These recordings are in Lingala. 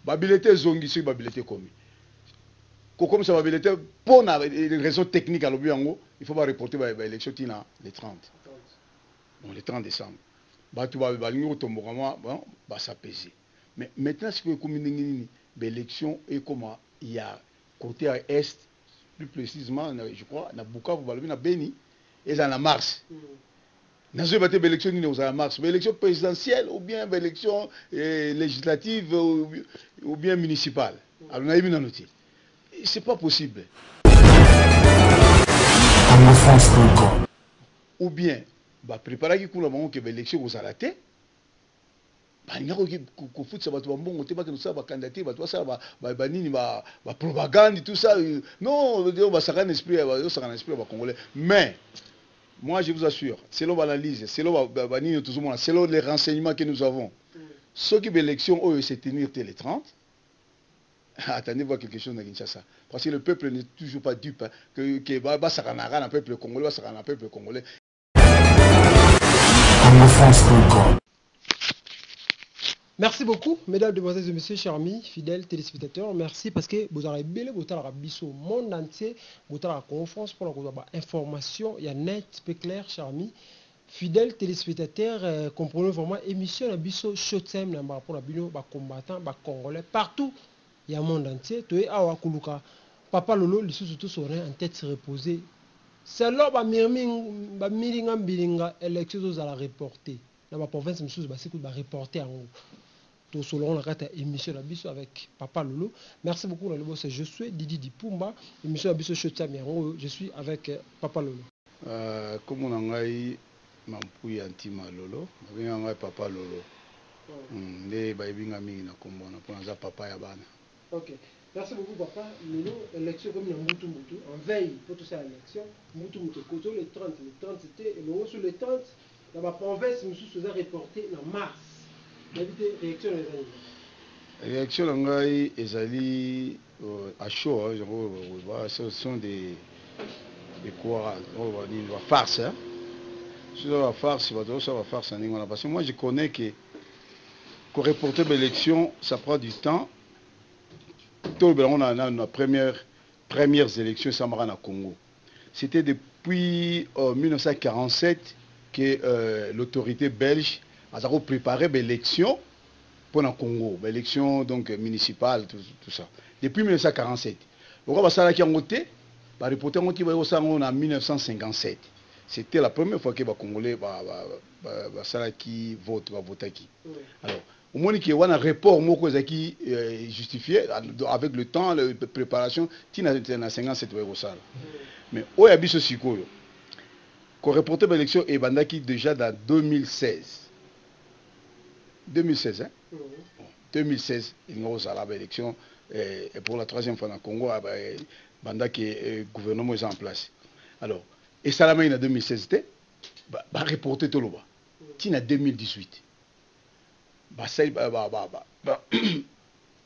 Babulletin ezongi, soki babulletin ekomi, kokomisa babulletin mpo na raison technique, alobi yango, il faut bareporter baélection ntina le 30. Bon, le 30 décembre, bato balingi kotomboka mwa, bon, basapese. Mais maintenant sikoyo ekomi ndenge nini? Baélection ekoma ya côté ya est, plus précisément je crois na Bukavu, balobi na Beni ezala na mars. Nazoyeba te baélection nini kozala mars, baélection présidentielle ou bien baélection législative ou bien municipale. Alors nayebi nano te, c'est pas possible. Ou bien bapréparaki kuna bango ke baélection kozala te, balingaki kofutisa bato bambongo te, bakende kosala bacandidature, bato basala banini, bapropagande, tout ça. Non, basaka na esprit, osaka na esprit ya bacongolais. Mais moi, je vous assure, selon l'analyse, selon banini tozomona, selon les renseignements que nous avons, soki baélection oyo se tenir te le 30, attendez voir quelque chose na Kinshasa, parce que le peuple n'est toujours pas dupe, hein, que basakanaka na peuple congolais, basakana na peuple congolais. Merci beaucoup, mesdames, demoiselles et messieurs, chers amis, fidèles téléspectateurs. Merci parce que vous avez bel et au monde entier, vous avez la conférence pour la information, il y a net, peu clair, chers amis. Fidèles téléspectateurs, comprenez vraiment, émission la biso Showtime, pour la bino, ba combattant, ba congolais, partout, il y a monde entier. Tu es awa kuluka, Papa Lolo, les sous tout en tête reposée. Selon ba mirmi, ba miringa mbilinga, élection à la reporter. Dans ma province, monsieur, ba siku ba reporter en haut. Tosolongo na kati ya émission na biso avec Papa Lolo. Merci beaucoup na lobo, c'est je suis Didi Dipumba. Émission na biso Showtime yango, je suis avec Papa Lolo. Kombo na ngai Mampuya Ntima Lolo, babenga ngai Papa Lolo. Nde bayebi nga mingi na kombo wana mpo naza papa ya bana. Ok. Merci beaucoup papa Lolo. Élection comme na mbutu mbutu en veille pour tout ça, élection mbutu mbutu koto le 30, le 30 c'était le sur le 30 na ba province mosusu eza reporté na mars. Nayebi te réaction na eza nini? Réaction na ngai ezali à chaud, hein, genre, ce sont des quoi, nini, ba farce, hein. Soki ba farce, bato osala ba farce na ndenge wana, parce que moi je connais que koreporter baélection, ça prend du temps. Tolobela yango na premières élections esamaka na Congo, c'était depuis 1947 que l'autorité belge aza kopréparer baélection mpo na Congo, baélection donc municipale, tout ça depuis 1947. Lokola basalaki yango te, bareporte yango ti baye kosala yango na 1957. C'était la première fois que bacongolais basalaki vote, bavotaki. Alors omoni ke wana report moko ezalaki justifié avec le temps, la préparation ntina na 57 baye kosala. Mais oyo ya biso sikoyo, koreporter baélection ebandaki déjà dans 2016, 2016, hein? Bon, 2016 elingi kozala baélection pour la troisième fois na Congo bandaki gouvernement eza en place. Alors esalamaki na 2016 te, bareporte, toloba ntina 2018, basali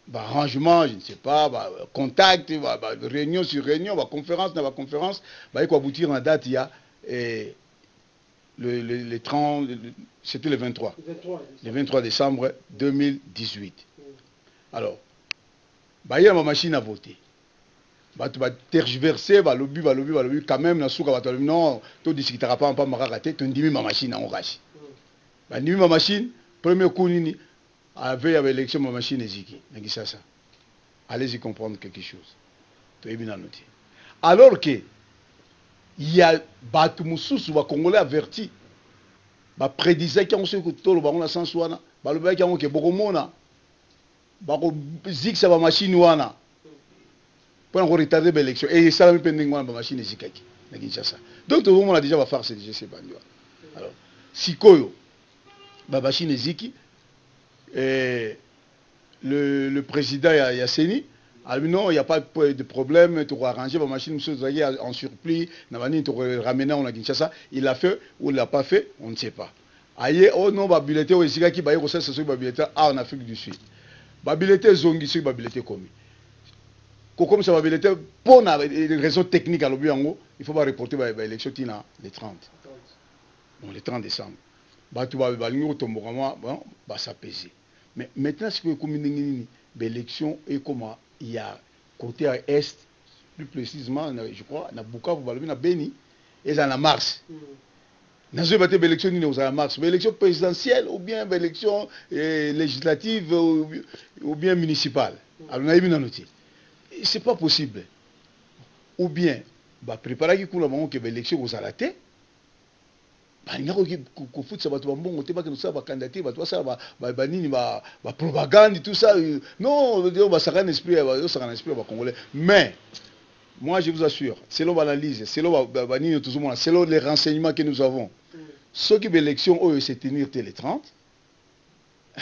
baarrangement, je ne sais pas, bacontact, réunion sur réunion, baconférence na baconférence, baye koaboutir na date ya le 30, c'était le 23. 23. Le 23 décembre 2018. Alors baye na bamachine à voter, bato batergiverse, balobi, balobi, balobi quand même. Na suka bato balobi: non, todiskutaka pamba pamba kaka te, tondimi bamachine yango. Kasi bandimi bamachine, premier coup nini? Veille ya baélection, bamachine eziki na Kinshasa. Allez-y comprendre quelque chose, toyebi nano te. Alors que ya bato mosusu, bacongolais averti, baprédisaki yango. Soki toloba yango na sens wana, balobaki yango ke bokomona bakozikisa bamachine wana mpona koretarder baélection. E esalami mpe ndenge wana, bamachine ezikaki na Kinshasa. Donc tozomona déjà bafarce déjà ese ebandi wana. Alors sikoyo bamachine eziki, le président ya CENI alobi: non, il y a pas de problème, tokoarranger bamachine mosusu tozalaki en surplus na banini, tokoramener yango na Kinshasa. Il l'a fait ou il l'a pas fait, on ne sait pas. Aye: oh non, babulletin oyo esikaki, baye kosalisa soki babulletin awa na Afrique du Sud, babulletin ezongi. Soki babulletin ekomi, kokomisa babulletin mpo na raison technique, alobi yango, il faut bareporter baélection ntina le 30. Bon, le 30 décembre, bato balingi kotomboka mwa, bon, basapese. Mais maintenant sikoyo ekomi ndenge nini? Baélection ekoma ya côté ya Est, plus précisément je crois na Bukavu, balobi na Beni, ezala na mars. Nazoyeba te baélection nini kozala mars, baélection présidentielle ou bien baélection législative ou bien municipale. Alors nayebi nano te, c'est pas possible. Ou bien bapréparaki kuna bango ke baélection kozala te, balingaki kofutisa bato bambongo te, bakende kosala bacandidature, bato basala banini, bapropagande, tout ça. Non, basaka na esprit, osaka na esprit ya bacongolais. Mais moi, je vous assure, selon l'analyse, selon banini tozomona, selon les renseignements que nous avons, soki baélection oyo se tenir te le 30,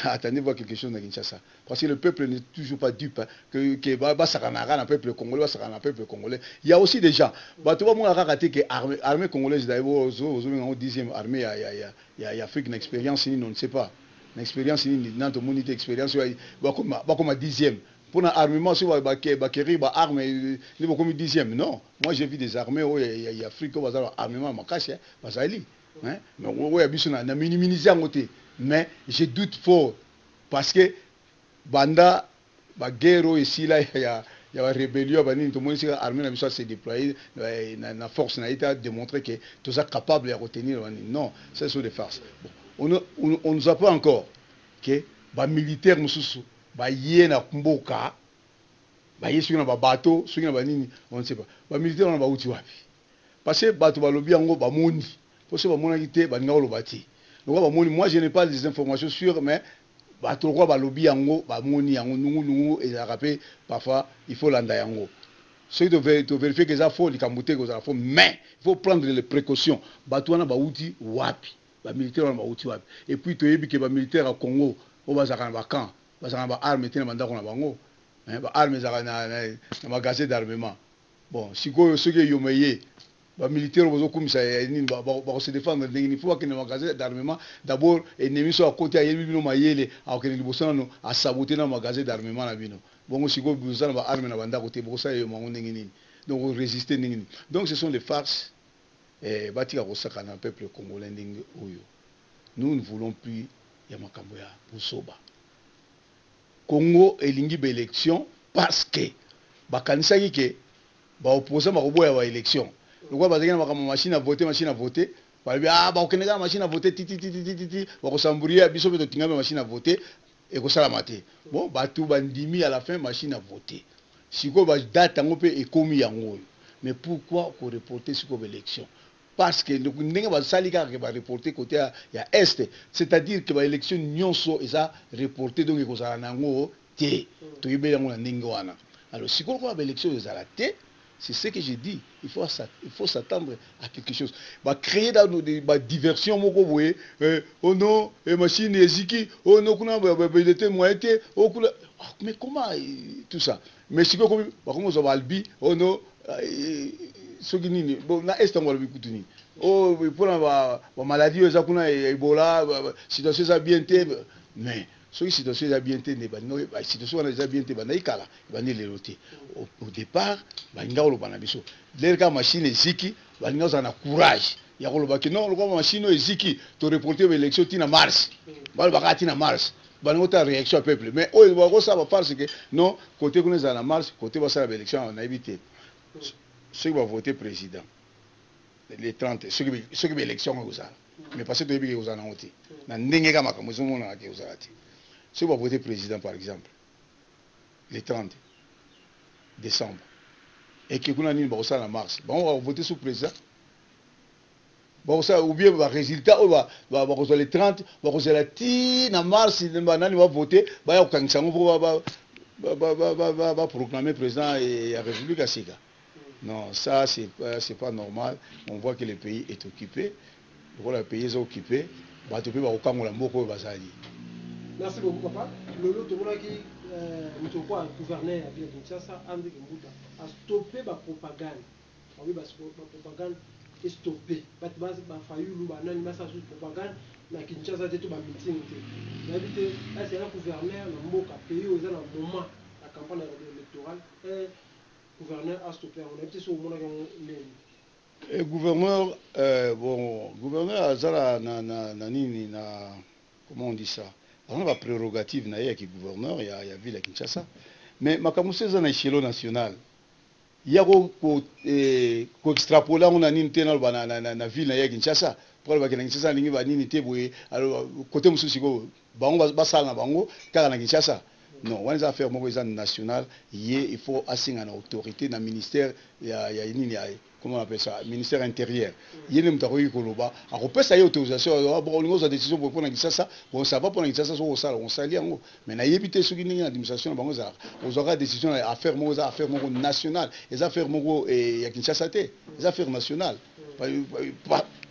attendez voir quelque chose na Kinshasa, parce que le peuple n'est toujours pas dupe, hein, que basakanaka na peuple congolais, basakana na peuple congolais. Il y a aussi des gens, bato bamona kaka te ke armée congolaise d'abord ozobenga yango 10e armée ya Afrique. Na expérience nini? On ne sait pas na expérience nini. Na tomoni te expérience bakoma 10e mpona armement. Soki baquérir baarme nde bakomi 10e? Non, moi j'ai vu des armées oyo ya Afrique oyo baza ba armement makasi, bazali, mais oyo ya biso na minimiser yango te. Mais je doute fort, parce que banda baguerre oyo esila ya barébellion ya banini, tomoni sika armée na biso ase déployer na force na ye te, adémontrer que toza capable ya kotenir banini. Non, ça sont des farces. Bon, on nous apprend encore que bamilitaire mosusu baye na mboka, baye soki na babateau, soki na banini, on ne sait pas. Bamilitaire wana bauti wapi? Parce que bato balobi yango, bamoni, po soki bamonaki te, balinga koloba te. Lokola bamoni, moi je n'ai pas des informations sûres, mais bato lokola balobi yango, bamoni yango. Nungunungu ezalaka mpe parfois, il faut landa yango. Soki tovérifie ke eza faux, likambo te kozala faux, mais il faut prendre les précautions. Bato wana bauti wapi? Bamilitaire wana bauti wapi? Et puis toyebi ke bamilitaire ya Congo oyo bazalaka na bacamp, bazalaka na baarme te na bandako na bango. Baarme ezalaka na magasin d'armement. Bon, sikoyo soki eyoma ye, bamilitaire bozokumisa nini, bakose défendre ndenge nini? Faut bakende magasin d'armement d'abord. Ennemi so akoti, ayebi bino mayele, akokende liboso nano asabote na magasin d'armement na bino. Bongo sikoyo boza na baarme na bandako te, bokosala eyoma yango ndenge nini? Donc résister ndenge nini? Donc ce sont des farces. Batika kosaka na peuple congolais ndenge oyo. Nous ne voulons plus ya makambo ya busoba. Congo elingi baélection, parce que bakanisaki ke baopposant bakoboya baélection. Lokola bazalaki na makambo machine à voter, machine à voter, balobi: ah, bakokende kaka machine à voter tititititi, bakosambouria biso mpe totingami machine à voter, ekosalama te. Bon, bato bandimi à la fin machine à voter. Sikoyo badate yango mpe ekomi yango oyo. Mais pourquoi koreporter sikoyo baélection? Parce que ndenge basali kaka ke bareporter côté ya Est, c'est-à-dire ke baélection nyonso eza reporté, donc ekozala na yango te. Toyebeli yango na ndenge wana. Alors sikoyo lokola baélection ezala te, c'est ce que j'ai dit, il faut s'attendre à quelque chose. Bacréer dans badiversion moko boye: oh non, machine eziki, oh non, kuna te moyen te, oh kuna. Oh, mais comment tout ça? Mais sikoyo komi bakomi kozwa baalbi: oh non, soki nini. Bon, na Est yango balobi kutu nini? Oh, mpona bamaladie oyo eza kuna, Ebola, situation eza bien te. Mais soki situation eza bien te, nde situation wana eza bien te bandaki kala, ebandi lelo te. Au départ balinga koloba na biso lere kaka machine eziki, balinga kozala na courage ya koloba ke non, lokola machine oyo eziki, toreporte baélection ntina mars. Balobaka ntina mars, balingi otala réaction ya peuple. Mais oyo bakosala bafarce ke non, côté kuna ezala na mars, côté basala baélection, nayebi te. Soki bavote président le 30, soki baélection yango ekozala, mais parce que toyebi ke ekozala nango te na ndenge kaka makambo ezomonana ke ekozala te. Soki bavote président par exemple le 30 décembre, eke kuna nini bakosala na mars? Bango bakovote sous président, bakosala ou bien barésultat oyo bakozwa le 30, bakozela ti na mars, banani bavote, baya kokangisa yango mpo baproclamer président ya république ya sika? Non, ça c'est pas normal. On voit que le pays est occupé. Lokola le pays est occupé, bato mpe bakokangola mboka oyo bazali. Merci beaucoup, papa. Lelo tomonaki moto okwa gouverneur ya ville ya Kinshasa, André Kimbuta, astoppe bapropagande. Babi bapropagande estoppe, bato bafayulu, banani basala susu propagande na Kinshasa te, to bameeting te. Nayebi te, asi aza gouverneur na mboka, pays oyo eza na moment ya campagne électorale, gouverneur astoppe yango. Nayebi te soki omonaki yango ndeni. Gouverneur, bon, gouverneur aza na nini, na, comment on dit ça, Aza na ba prérogatives na ye ya ki gouverneur ya ville ya Kinshasa, mais makambo mosusu eza na echelon national. Ya ko ko extrapoler yango na nini te, naloba na ville na ye ya Kinshasa, mpo alobaki na Kinshasa alingi banini te boye. Côté mosusu sikoyo bango basala na bango kaka na Kinshasa. Non, wana eza affaire moko eza national. Ye il faut asenga na autorité na ministère ya nini, ya, comment on appelle ça, ministère intérieur. Ye nde moto akoki koloba, akopesa ye autorisation. Bon, olingi ozwa décision boye mpona Kinshasa, bon, ça va, mpona Kinshasa soki osala, osali yango. Mais nayebi te soki ndenge na administration na bango ezalaka, ozwaka décision na affaire moko eza affaire moko nationale, eza affaire moko ya Kinshasa te, eza affaire nationale,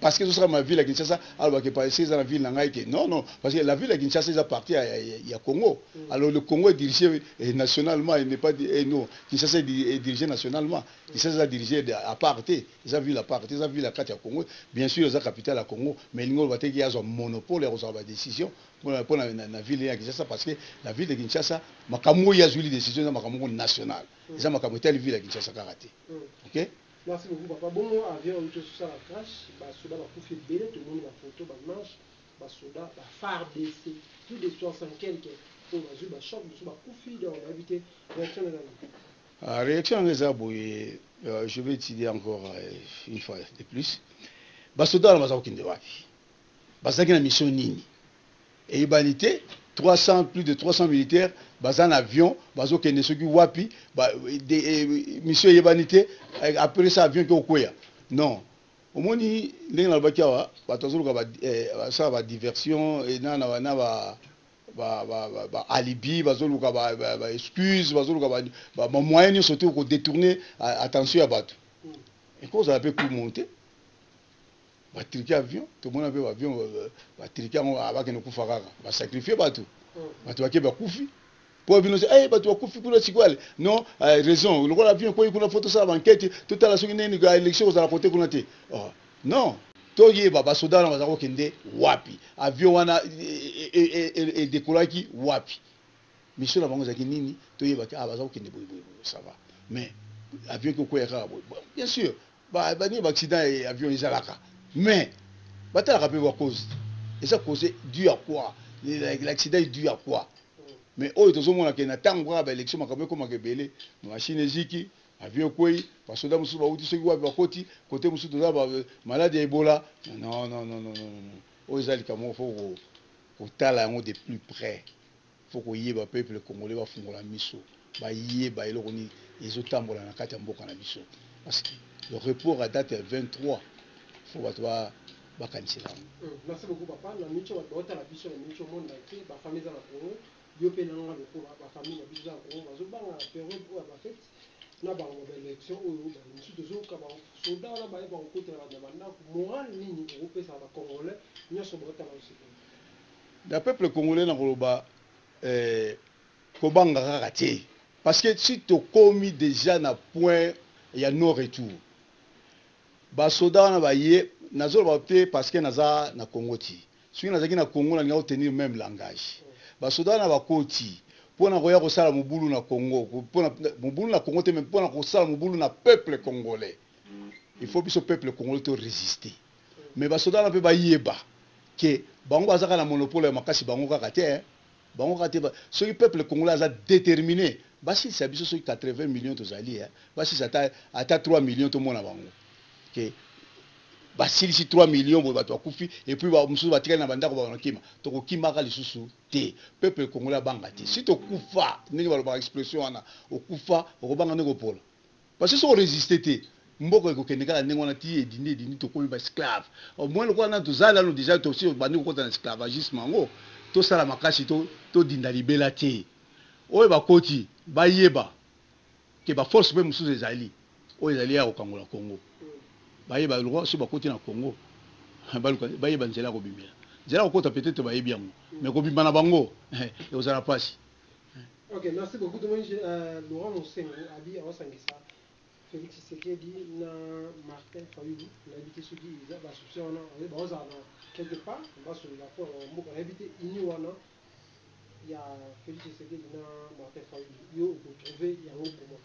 parce que ezosala ma ville ya Kinshasa. Alobaki parce eza na ville na ngai ke non, non, parce que la ville ya Kinshasa eza partie ya Congo. Alors le Congo est dirigé nationalement et n'est pas et non, Kinshasa est dirigé nationalement. Kinshasa eza dirigé à part te, eza ville à part te, eza ville ya kati ya Congo. Bien sûr eza capitale ya Congo, mais elingi oloba te ki azwa monopole ya kozwa badécision mpona na ville ya Kinshasa, parce que la ville de Kinshasa, makambo oyo azwili décision eza makambo moko national, eza makambo etali ville ya Kinshasa kaka te. Ok. Merci beaucoup, papa. Bongo avion oyo tosala crash, basoda bakufi ebele, tomoni bafoto, baimage, basoda ba FARDC plus de 60 quelque oyo bazwi bachoc, mosusu bakufi. Donc nayebi te, réaction eza nini? Ah, réaction yango eza boye, je vais étudier encore une fois de plus. Basoda wana baza kokende wapi? Bazalaki na mission nini? Eyebani te. 300, plus de 300 militaires baza na avion, bazokende soki wapi, mission eyebani te. Après ça, avion ke okweya. Non, omoni ndenge nalobaki awa, bato bazoluka basala badiversion na ba ba alibi, bazoluka ba excuse, bazoluka bamoyen nyonso te kodétourner attention ya bato. Ekozala mpe coup monté, batruquer avion. Tomona mpe baavion batruquer yango, bakende kufa kaka, basacrifier bato, bato bake bakufi mpo bino bato bakufi kuna. Sikoyo ale non, raison lokola avion ekwei kuna, faut tosala baenquête, totala soki nini, élection kozala kote kuna te. Oh, non, toyeba basoda wana baza kokende wapi, avion wana edekolaki wapi, mission na bango ezalaki nini. Toyebaki, ah, baza kokende boye boye boye, ça va. Mais avion ekokwea kaka boye, bien sûr banini, baaccident ya avion ezalaka, mais batalaka mpe bacause eza cause dû à quoi, l'accident est dû à quoi. Mais oyo tozomona ke na ntango kaka baélection, makambo ekomaka ebele, machine eziki, avion ekwei, basoda mosusu bauti soki wapi bakoti, kote mosusu toza malade ya Ebola. Non, non, non, non, non, oyo eza likambo moko faut kotala yango de plus près. Faut koyeba, peuple congolais bafungola miso, bayeba eloko nini ezotambola na kati ya mboka na biso, parce que le report à date ya 23, faut bato bakanisela yango. Merci beaucoup, papa. Na micho bato baotala biso, na micho monde entier, bafamille eza na Congo, yo mpe nanga lokola bafamille na biso eza na Congo, bazobanga na période oyo ya bafete na bango baélection oyo. Mosusu tozoyoka basoda wana bayeba kokotela bato na bandako. Morale nini okopesa bacongolais nyonso baotala osikoyo? Na peuple congolais na koloba kobanga kaka te, parce que si tokomi déjà na point ya non retour, basoda wana baye, nazoloba te parce que naza na Congo ti. Soki nazalaki na Congo, nalinga kotenir même langage. Basoda wana bakoti mpona koya kosala mobulu na Congo, mpona mobulu na Congo te, mais mpona kosala mobulu na peuple congolais. Il faut biso peuple congolais to résister. Mais basoda wana mpe bayeba ke bango baza kaka na monopole ya makasi, bango kaka te, bango kaka te. Soki peuple congolais aza déterminé, basilisa biso. Soki 80 millions tozali, basilisa ata 3 millions, tomona bango ke basilisi 3 millions boye, bato bakufi, et puis mosusu batikali na bandako, bakima, tokokimaka lisusu te. Peuple congolais abanga te. Si tokufa, ndenge balobaka expression wana, okufa okobanga ndenge opola, parce que soki orésister te, mboka ekokende kaka ndenge wana ti edindi edindi, tokomi baesclave. Au moins lokola nanu tozali nano déjà, tosi bandi kokota na esclavagisme yango, tosala makasi todinda libela te. Oyo bakoti bayeba ke baforce mpe mosusu ezali oyo ezali ya kokangola Congo. Bayeba lokola soki bakoti na Congo, bayeba nzela ya kobimela, nzela ya kokota peut-être bayebi yango, mais kobima na bango ekozala mpasi. Ok, merci beaucoup. Tomoni Laurent Mosengo abi awasangisa Félix Tshisekedi na Martin Fayulu. Nayebi te soki eza basoupçon wana baozala na quelque part, basolola mpo na mboka. Nayebi te, ini wana ya Félix Tshisekedi na Martin Fayulu, yo okotrouve yango comment?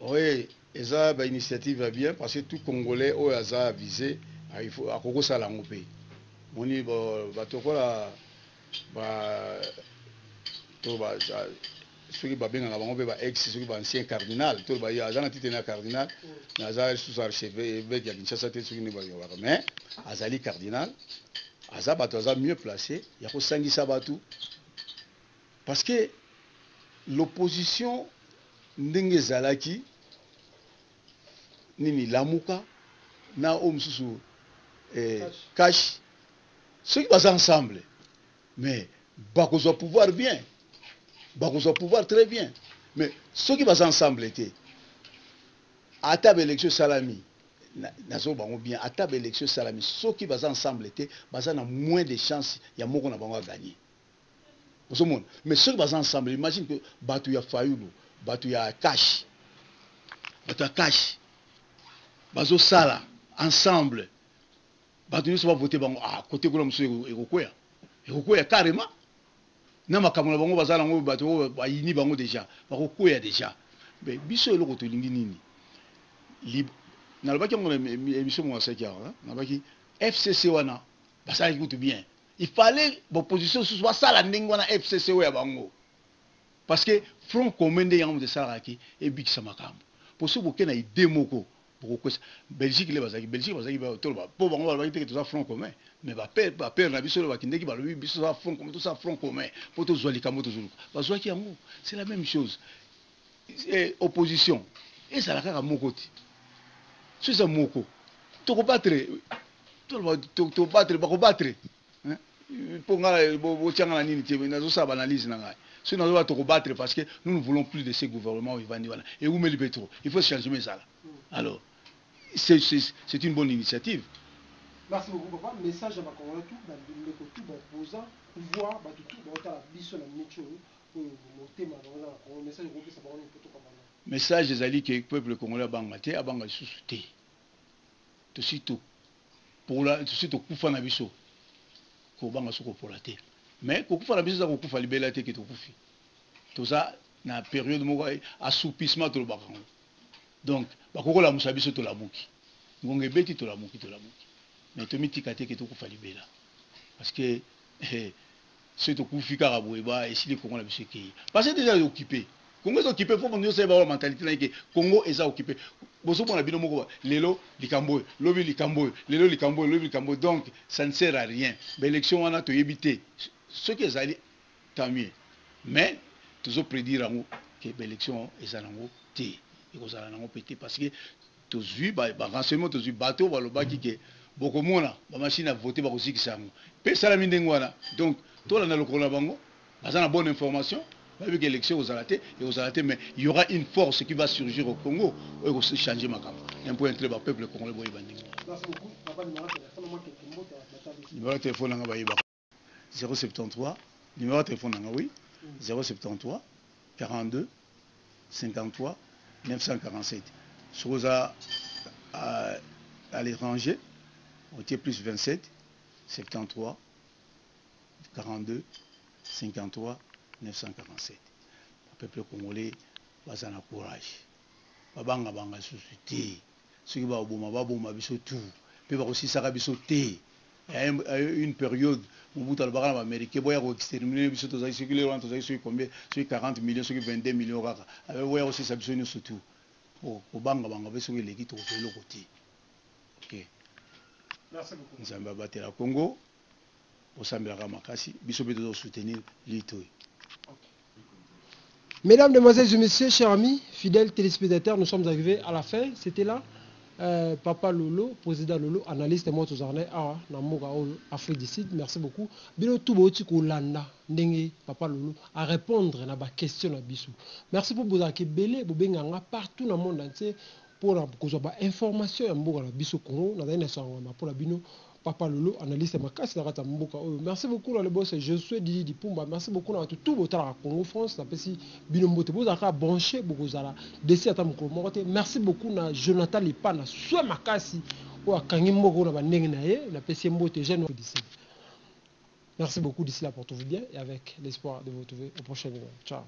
Oui, eza bainitiative ya bien, parce que tout Congolais oyo aza avisé, il faut akokosala yango mpe. Moni bato lokola Ba to ba soki babengaka bango mpe ba ex, soki ba ancien cardinal, to ba aza na titre na cardinal, mais aza lisusu archevêque ya Kinshasa te, soki nde balobaka, mais azali cardinal, aza bato aza mieux placé ya kosangisa bato, parce que l'opposition ndenge ezalaki nini, Lamuka na oyo mosusu, Cash, soki baza ensemble, mais bakozwa pouvoir bien, bakozwa pouvoir très bien. Mais soki baza ensemble te, ata baélection esalami, nazo bango bien, ata baélection esalami, soki baza ensemble te, baza na moins de chance ya moko na bango agagner, ozomona. Mais soki baza ensemble, imagine que bato ya Fayulu, bato ya Cash, bato ya Cash bazosala ensemble, bato nyonso bavote bango, ah, kote kuna mosusu ekokwea, ekokwea carrément na makambo na bango baza nango. Bato oyo bayini bango déjà bakokwea déjà. Mais biso eloko tolingi nini? Nalobaki yango na émission moko asalaki awa, nalobaki FCC wana basalaki kutu bien, il fallait baopposition mosusu basala ndenge wana, FCC oyo ya bango, parce que front commun nde yango moto esalaka ebikisa makambo. Po soki boke na idée moko, bokokwesa Belgique. Le bazalaki Belgique, bazalaki toloba mpo bango balobaki teke toza front commun, mais bapère na biso oyo bakendeki, balobi biso toza front commun, toza front commun mpo tozwa likambo tozoluka, bazwaki yango. C'est la même chose, opposition ezala kaka moko te. So eza moko, tokobattre, tobattre, bakobattre. Mpo ngai botianga na nini te, nazosala baanalyse na ngai. Soki nazoba tokobattre, parce que nous ne voulons plus de ce gouvernement oyo evandi wana, ewumeli mpe trop, il faut changement ezala. Alors c'est une bonne initiative. Merci beaucoup, papa. Message ya bacongolais tout, bandeko tout, baopposant, pouvoir, bato tout baotala biso na miniti oyo, oyo motema bango na Congo, message okopesa bango nini po tokabana? Message ezali ke peuple congolais abanga te, abanga lisusu te. Tosi topola, tosi tokufa na biso, kobanga so kopola te. Mais kokufa na biso eza kokufa libela te ke tokufi, toza na période moko assoupissement tolobaka yango. Donc bakokolamusa biso, tolamuki, ngonga ebeti, tolamuki, tolamuki, mais tomitika te ke tokufa libela, parce que soki tokufi kaka boye, ba esili, Kongo na biso ekei, parce que déjà occupé, Congo eza occupé. Fo nyonso yeba mentalité na ye ke Congo eza occupé. Bozomona bino moko, lelo likambo oyo, lobi likambo oyo, lelo likambo oyo, lobi likambo oyo. Donc ça ne sert à rien. Baélection wana toyebi te soki ezali, tant mieux, mais tozoprédire yango ke baélection eza nango te, ekozala nango mpe te, parce que tozwi barenseignement, tozwi bato balobaki ke bokomona bamachine ya vote bakozikisa yango, mpe esalami ndenge wana. Donc tolanda lokolo na bango, baza na bonne information, bayebi ke élection ekozala te, ekozala te. Mais il y aura une force qui va surgir au Congo oyo ekochange makambo. Un point entre bapeuple congolais, boyeba ndenge. Numéro ya téléphone nanga bayebaka, 073, numéro ya téléphone nanga, oui, 073 42 53 947. Soki oza à l'étranger, otie plus 27 73 42 53 947. Peuple congolais baza na courage, babangabanga lisusu te. Soki baboma, baboma biso tout, mpe bakosisaka biso te. Une période Mobutu alobaka na baaméricain: boya koextermine biso. Tozali soki lelo wana tozali soki combien, soki 40 millions, soki 22 millions kaka, boya kosisa biso nyonso tout. Kobangabanga mpe soki eleki, tokozwa eloko te. Ok, Nzambe abatela Congo, bosambelaka makasi, biso mpe tozosoutenir litoyi. Mesdames, Mesdemoiselles et Messieurs, chers amis, fidèles téléspectateurs, nous sommes arrivés à la fin. C'était là Papa Lolo, président Lolo, analyste moi tozarne awa na mboka oyo Afrique du Sud. Merci beaucoup. Bino tout boti kolanda ndenge Papa Lolo à répondre na ba question na biso. Merci pour bozalaka ebele, bobenganga partout na monde entier pour kozwa ba information ya mboka na biso Congo. Nazali na sango mpona bino, Papa Lolo, analyste makasi na kati ya mboka oyo. Merci beaucoup na le boss Josué Didi Dipumba. Merci beaucoup na bato tout botalaka Congo France. Napesi bino mbote, bozalaka branché, bokozala desi ata mokolo moko te. Merci beaucoup na Jonathan Lipana swe makasi oyo akangi mboka oyo na bandenge na ye. Napesi ye mbote jeune d'ici. Merci beaucoup. D'ici là, portez-vous bien et avec l'espoir de vous retrouver au prochain numéro. Ciao.